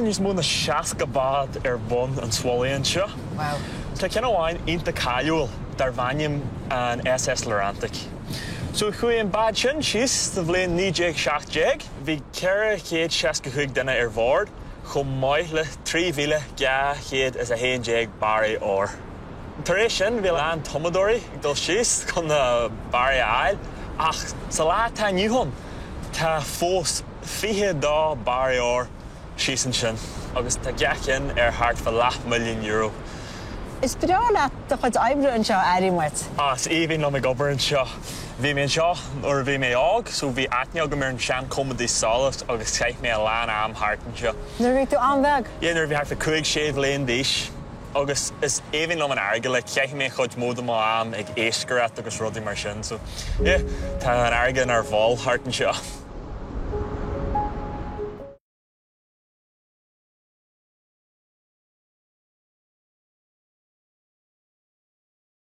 fá níos mó ná 60 bád ar bun an mhullaigh anseo. Wow. Tá ceann amháin iontach cáiliúil darb ainm an SS Laurentic. So chuaigh an bád sin síos sa bhliain 1917. Bhí 465 duine ar bhord chomh maith le 3,211 barra óir. Tar éis sin bhí a lán tumadóirí ag dul síos chun na barraí a fháil ach sa lá atá inniu ann tá fós 22 barra óir síos ansin agus tá gach ceann ar thart fá leath milliún euro. Is breá leat do chuid oibre anseo, airím uait. Ah, is aoibhinn liom ag obair anseo. Bhí mé anseo nuair a bhí mé óg so bhí aithne agam ar an sean-choimeádaí solais agus chaith mé a lán am thart anseo. Nuair a bhí tú an-bheag? Yeah, nuair a bhí thart fá 5, 6 bhliain d'aois agus is aoibhinn liom an fharraige, like chaith mé an chuid mó de mo am ag iascaireacht agus rudaí mar sin so yeah, tá an fharraige inár bhfuil thart anseo.